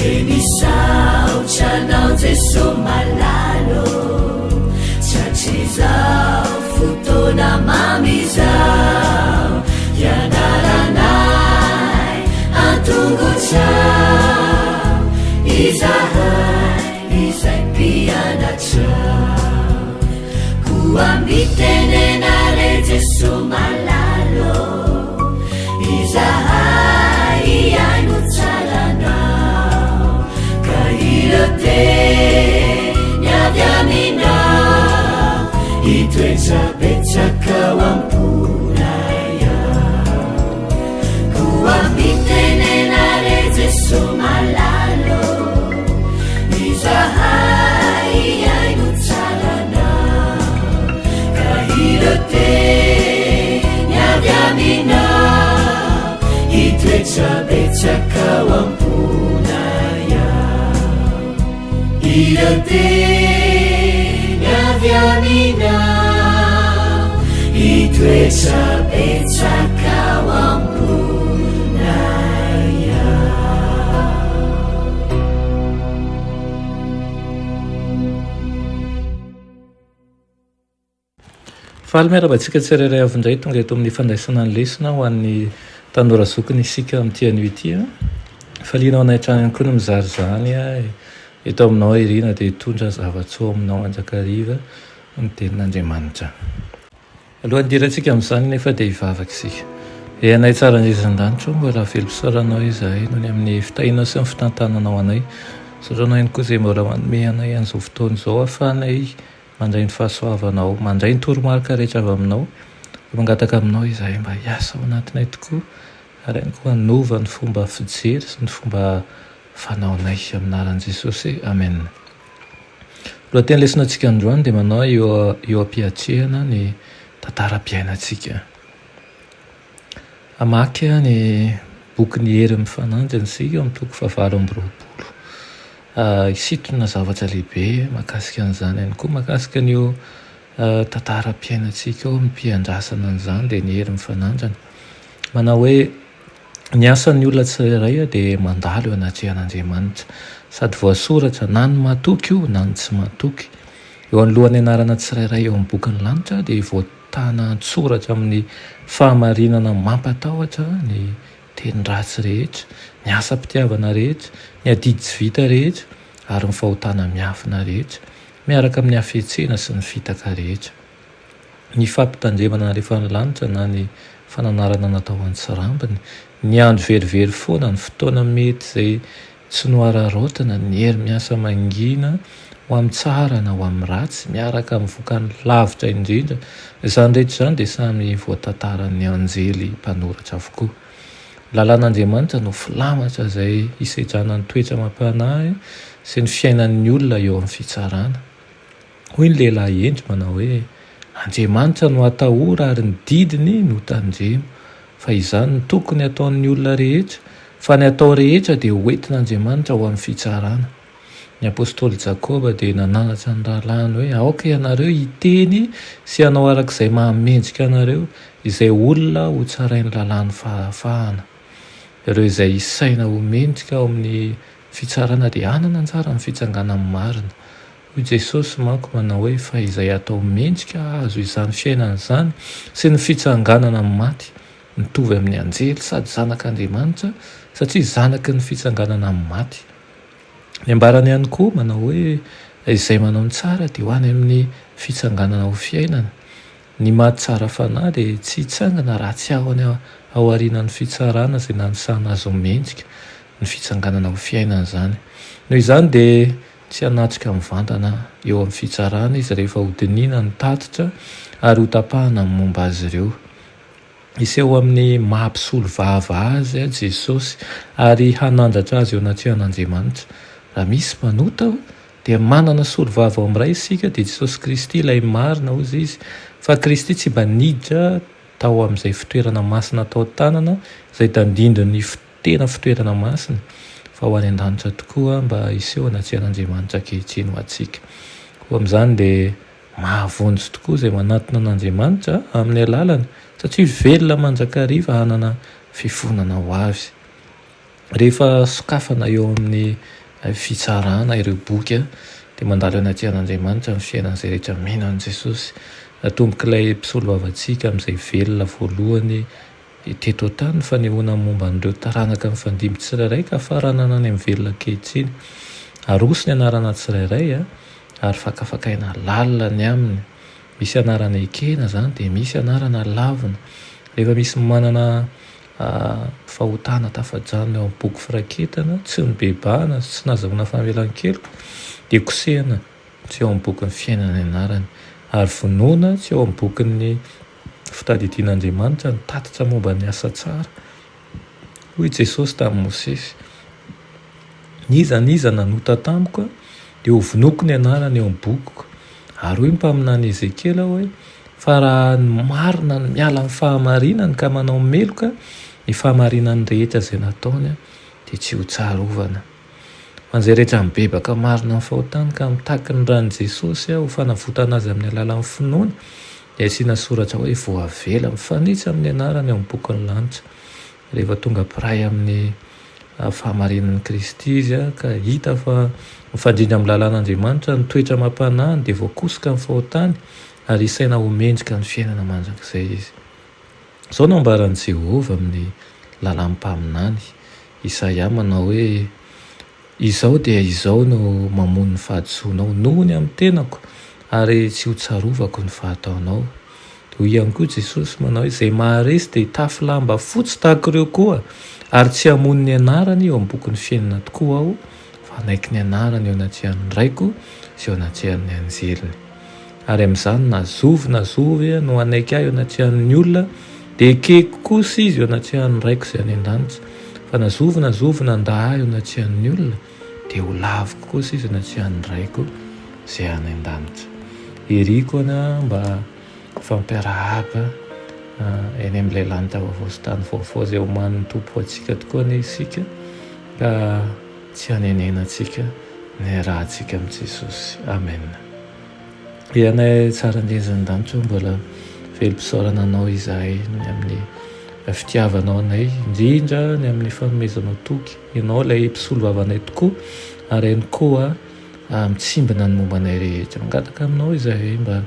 Dia misaotra anao Jeso malala ô, Tratrizao fotoana mamy izao, Hianaranay an-tongotrao, Izahay izay mpianatrao. Koa mitenena re Jeso malala ô, Izahay hihaino tsara anao, Ka ireo teny avy aminao, Hitoetra betsaka ao am-ponay ao. Koa mitenena re Jeso malala ô, Izahay hihaino tsara anao, Ka ireo teny avy aminao, Hitoetra betsaka ao am-ponay ao. Ireo teny avy aminao, Hitoetra betsaka ao am-ponay ao. Faly miarahaba antsika tsirairay avy indray tonga eto amin'ny fandraisana ny lesona ho an'ny tanora zokiny isika amin'ity anio ity. Faliana ho anay hatrany ihany koa ny mizara izany eto aminao Irina dia hitondra zava-tsoa aminao mandrakariva ny tenin'Andriamanitra. Alohan'ny hidirantsika amin'izany nefa dia hivavaka isika. Ry Anay tsara indrindra an-danitra ô, mbola velom-pisaoranao izahay noho ny amin'ny fitahianao sy ny fitantananao anay. Misaotra anao ihany koa izay mbola manome anay an'izao fotoana izao ahafahanay mandray ny fahasoavanao, mandray ny toromarika rehetra avy aminao. Dia mangataka aminao izahay mba hiasa ao anatinay tokoa ary ihany koa hanova ny fomba fijery sy ny fomba fanaonay. Amin'ny anaran'i Jesosy, Amen. Lohateny lesonatsika androany dia manao eo eo am-piatrehana ny tantaram-piainantsika. Hamaky ny bokin'ny Hery Mifanandrina isika amin'ny toko fahavalo amby roapolo. Hisintona zavatra lehibe mahakasika an'izany ihany koa, mahakasika an'io tantaram-piainantsika io amim-piandrasana an'izany dia ny Hery Mifanandrina. Manao hoe. Ny asan'ny olona tsirairay dia mandalo eo anatrehan'Andriamanitra, sady voasoratra na ny matoky io na ny tsy matoky. Eo anoloan'ny anarana tsirairay eo amin'ny bokin'ny lanitra dia voatana an-tsoratra amin'ny fahamarinana mampatahotra ny teny ratsy rehetra, ny asam-pitiavana rehetra, ny adidy tsy vita rehetra, ary ny fahotana miafina rehetra, miaraka amin'ny hafetsena sy ny fitaka rehetra. Ny fampitandremana nalefan'ny lanitra na ny fananarana natao an-tsirambiny, ny andro verivery foana, ny fotoana mety izay tsy nohararaotina, ny hery miasa mangina ho amin'ny tsara na ho amin'ny ratsy, miaraka amin'ny vokany lavitra indrindra, izany rehetra izany dia samy voatantaran'ny anjely mpanoratra avokoa. Ny lalàn'Andriamanitra no filamatra izay hisedrana ny toetra amam-panahy sy ny fiainan'ny olona eo amin'ny fitsarana. Hoy ny lehilahy hendry manao hoe, Andriamanitra no atahora ary ny didiny no tandremo, fa izany no tokony hataon'ny olona rehetra, fa ny atao rehetra dia ho entin'Andriamanitra ho amin'ny fitsarana. Ny apostoly Jakoba dia nananatra ny rahalahiny hoe, Aoka ianareo hiteny sy hanao araka izay mahamendrika anareo, izay olona hotsarain'ny lalàn'ny fahafahana. Ireo izay isaina ho mendrika ao amin'ny fitsarana dia hanana anjara amin'ny fitsanganan'ny marina. Hoy Jesosy manko manao hoe fa izay atao mendrika hahazo izany fiainana izany sy ny fitsanganana amin'ny maty, mitovy amin'ny anjely sady zanak'Andriamanitra satria zanaky ny fitsanganana amin'ny maty. Ny ambarany ihany koa manao hoe izay manao ny tsara dia ho any amin'ny fitsanganana ho fiainana. Ny maty tsara fanahy dia tsy hitsangana raha tsy ao any aorianan'ny fitsarana izay nanisana azy ho mendrika ny fitsanganana ho fiainana izany. Noho izany dia Tsy hanatrika mivantana eo amin'ny fitsarana izy rehefa hodinihina ny tatitra ary hotapahana ny momba azy ireo. Hiseho amin'ny maha mpisolovava azy Jesosy ary hanandratra azy eo anatrehan'Andriamanitra. Raha misy mpanota, dia manana solovava ao amin'ny Ray isika, dia Jesosy Kristy ilay marina, hoy izy, fa Kristy tsy mba niditra tao amin'izay fitoerana masina tao an-tanana izay tandindon'ny tena fitoerana masina, fa ho any an-danitra tokoa mba hiseho anatrehan'Andriamanitra ankehitriny ho antsika. Koa amin'izany dia mahavonjy tokoa izay manatona an'Andriamanitra amin'ny alalany, satria velona mandrakariva hanana fifonana ho avy. Rehefa sokafana eo amin'ny fitsarana ireo boky dia mandalo eo anatrehan'Andriamanitra ny fiainan'izay rehetra mino an'i Jesosy. Natombok'ilay mpisolovavantsika amin'izay velona voalohany teto an-tany ny fanehoana ny momba an'ireo taranaka mifandimby tsirairay ka faranana any amin'ny velona ankehitriny. Aroso ny anarana tsirairay ary fakafakaina lalina ny aminy. Misy anarana ekena izany dia misy anarana lavina. Rehefa misy manana fahotana tafajanona eo amin'ny boky firaketana, tsy nibebahana sy tsy nahazahoana famelan-keloka, dia kosehina tsy eo amin'ny bokin'ny fiainana ny anarany, ary vonoina tsy eo amin'ny bokin'ny fitadidian'Andriamanitra ny tatitra momba ny asa tsara. Hoy Jesosy tamin'i Mosesy, N'iza n'iza nanota tamiko, dia hovonoiko ny anarany eo amin'ny bokiko. Ary hoy ny mpaminany Ezekiela hoe, Fa raha ny marina no miala amin'ny fahamarinany ka manao meloka, ny fahamarinany rehetra izay nataony dia tsy hotsarovana. Ho an'izay rehetra mibebaka marina amin'ny fahotany ka mitaky ny ran'i Jesosy ho fanavotana azy amin'ny alalan'ny finoana, dia asiana soratra hoe voavela mifanitsy amin'ny anarany ao amin'ny bokin'ny lanitra. Rehefa tonga mpiray amin'ny fahamarinan'i Kristy izy ka hita fa mifandrindra amin'ny lalàn'Andriamanitra ny toetra amam-panahiny dia voakosoka ny fahotany ary isaina ho mendrika ny fiainana mandrakizay izy. Izao no ambaran'i Jehovah amin'ny lalàn'ny mpaminany Isaia manao hoe, Izao dia izao no mamono ny fahadisoanao noho ny amin'ny tenako, ary tsy ho tsarovako ny fahataonao. Hoy ihany koa Jesosy manao hoe, Izay maharesy dia hitafy lamba fotsy tahaka ireo koa, ary tsy hamono ny anarany eo amin'ny bokin'ny fiainana tokoa Aho, fa hanaiky ny anarany eo anatrehan'ny Raiko sy eo anatrehan'ny anjeliny. Ary amin'izany na zovy na zovy no hanaiky Ahy eo anatrehan'ny olona, dia ekeko kosa izy eo anatrehan'ny Raiko izay any an-danitra. Fa na zovy na zovy nandà Ahy eo anatrehan'ny olona, dia ho laviko kosa izy eo anatrehan'ny Raiko izay any an-danitra. Iriko anie mba hifampiarahaba eny amin'ilay lanitra vaovao sy tany vaovao izay omanin'ny Tompo ho antsika tokoa anie isika, ka tsy hanenenantsika ny hiarahantsika amin'i Jesosy. Amena. Ry Anay tsara indrindra any an-danitra ô, mbola velom-pisaorana Anao izahay noho ny amin'ny fitiavanao anay, indrindra ny amin'ny fanomezanao toky. Ianao ilay mpisolovavanay tokoa ary ihany koa mitsimbina ny momba anay rehetra. Mangataka aminao izahay mba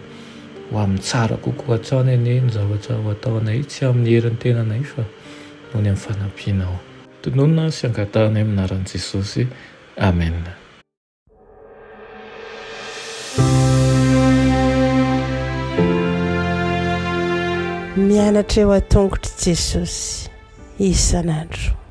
ho amin'ny tsara kokoa hatrany anie ny zavatra ho ataonay, tsy amin'ny herin'ny tenanay fa noho ny amin'ny fanampianao. Tononina sy angatahanay amin'ny anaran'i Jesosy. Amen. Mianatra eo an-tongotr'i Jesosy isan'andro.